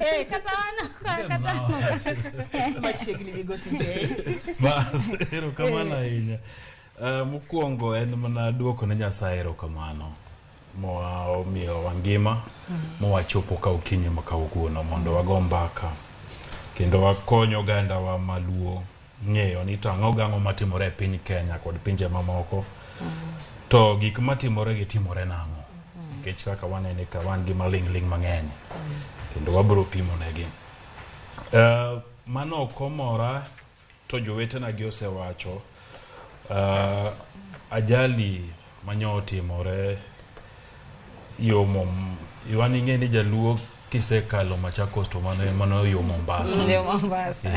Eh, kata an kata Machiegni migosi J. Bas, erokamano ahinya. Mokwongo en mana duoko ne Nyasaye erokamano moa omiyowa ngima mowachopo ka okinyi ma kawuono mondo wago mbaka kendo wakony ogandawa maluo ng'eyo ni to ang'o gang'o matimore e piny Kenya kod pinje mamoko to gik matimore gi timore nang'o nikech kaka wanene ka wan gi maling'ling' mang'eny kendo wabiro pimo negi. Mano ok omora to jowetena gi osewacho ajali manyo otimore yo wan ing'e ni jaluo kisekalo Machakos to mano yo Mombasa. Yo Mombasa.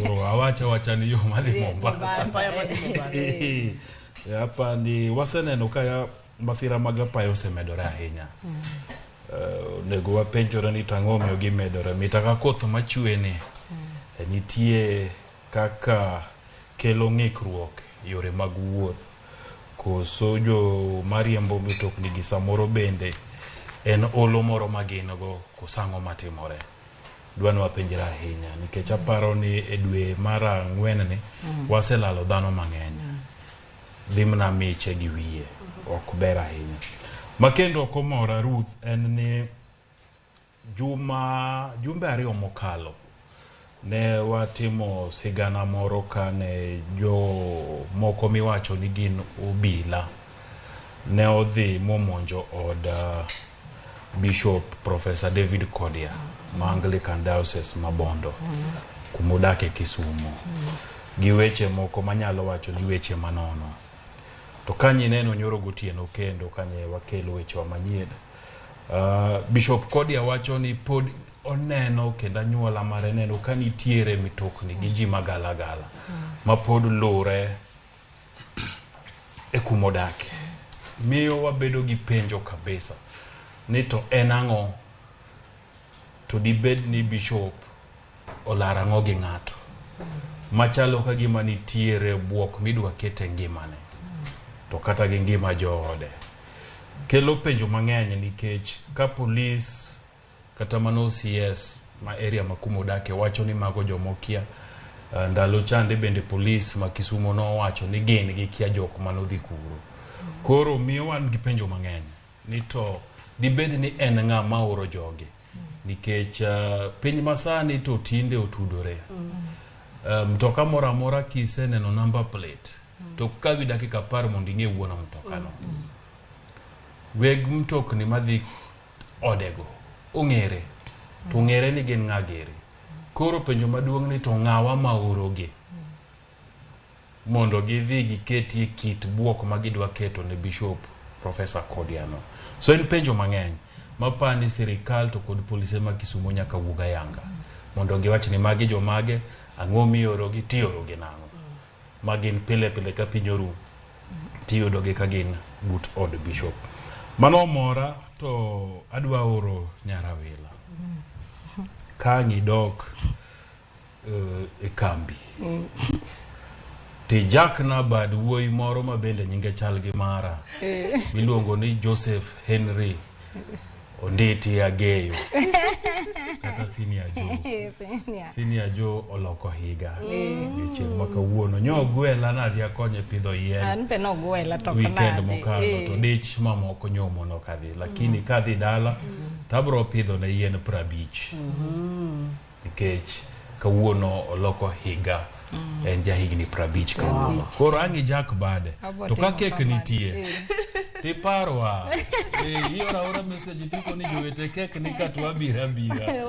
Koro awacha awacha ni yo madhi Mombasa. Apaya madhi Mombasa. Hapa ni waseneno ka masira mag apaya osemedore ahinya. Onego wapenjore ni tang'o omiyo gimedore. Mita ka koth machwe ni nitie kaka kelo ng'ikruok yore mag wuoth koso jo mariembo mitokni gi samoro bende en olo moro ma gin go koso ang'o matimore. Dwa ni wapenjre ahinya nikech aparo ni e dwe mar ang'wen ni waselalo dhano mang'eny. Dhi mana miche gi wiye ok ber ahinya. Ma kendo ok omora Ruth en ni jumbe ariyo mokalo ne watimo sigana moro kane jo moko miwacho ni gin obila ne odhi momonjo od Bishop Professor David Kodia ma Anglican Diocese ma Bondo kumodake Kisumu gi weche moko manyalo wacho ni weche manono. To kanye neno nyoro gotieno kendo kanye wakelo wechewa manyien. Bishop Kodia wacho ni pod oneno kendo anyuola mare neno ka nitiere mitokni gi ji magalagala ma pod lure e kumodake. Miyo wabedo gi penjo kabisa ni to en ang'o to dibed ni bishop olar ang'o gi ng'ato machalo ka gima nitiere buok midwa kete ngimane to kata gi ngima joode. Kelo penjo mang'eny nikech ka polis kata mana OCS ma area ma kumodake wacho ni mago jomokia. Ndalo chande bende polis ma Kisumo nowacho ni gin gikia jok manodhi kuro. Koro miyo wan gi penjo mang'eny ni to dibed ni en ng'a ma oro jogi nikech piny masani to tinde otudore. Mtoka moro amora kiseneno number plate to kawi dakika 10 mondo ing'e wuon mtokano. Weg mtokni madhi odego ong'ere to ong'ere ni gin ng'a giri. Koro penjo maduong' ni to ng'awa ma orogi mondo gidhi giketie kit buok ma gidwa keto ne Bishop Professor Kodiano. So en penjo mang'eny mapani sirikal to kod polise ma Kisumo nyaka wuog ayanga mondo giwach ni magi jomage, ang'o miorogi, tiorogi nang'o. Ma gin pile pile ka piny oru tiyudogi ka gin but od bishop. Mano omora to adwa oro Nyarawila. Ka ang' idok e kambi tijakna bad wuoyi moro ma bende nyinge chal gi mara miluongo ni Joseph Henry Onditi Ageyo kata Senior Joe. Senior Joe oloko higa odiochieng' ma kawuono. Nyo ogwela nadhi akonye pidho yien An be nogwela to ok weekend nadhi. mokalo to dich mamoko nyomo ok adhi lakini kadhi dala tabro pidho ne yien 50 nikech kawuono oloko higa en jahigni 50 kawuono. Koro ang' ijak bade Abo to ka timo kek kamano. nitie tiparwa ioro aora message tiko ni jowete kek ni ka to wabiro abira.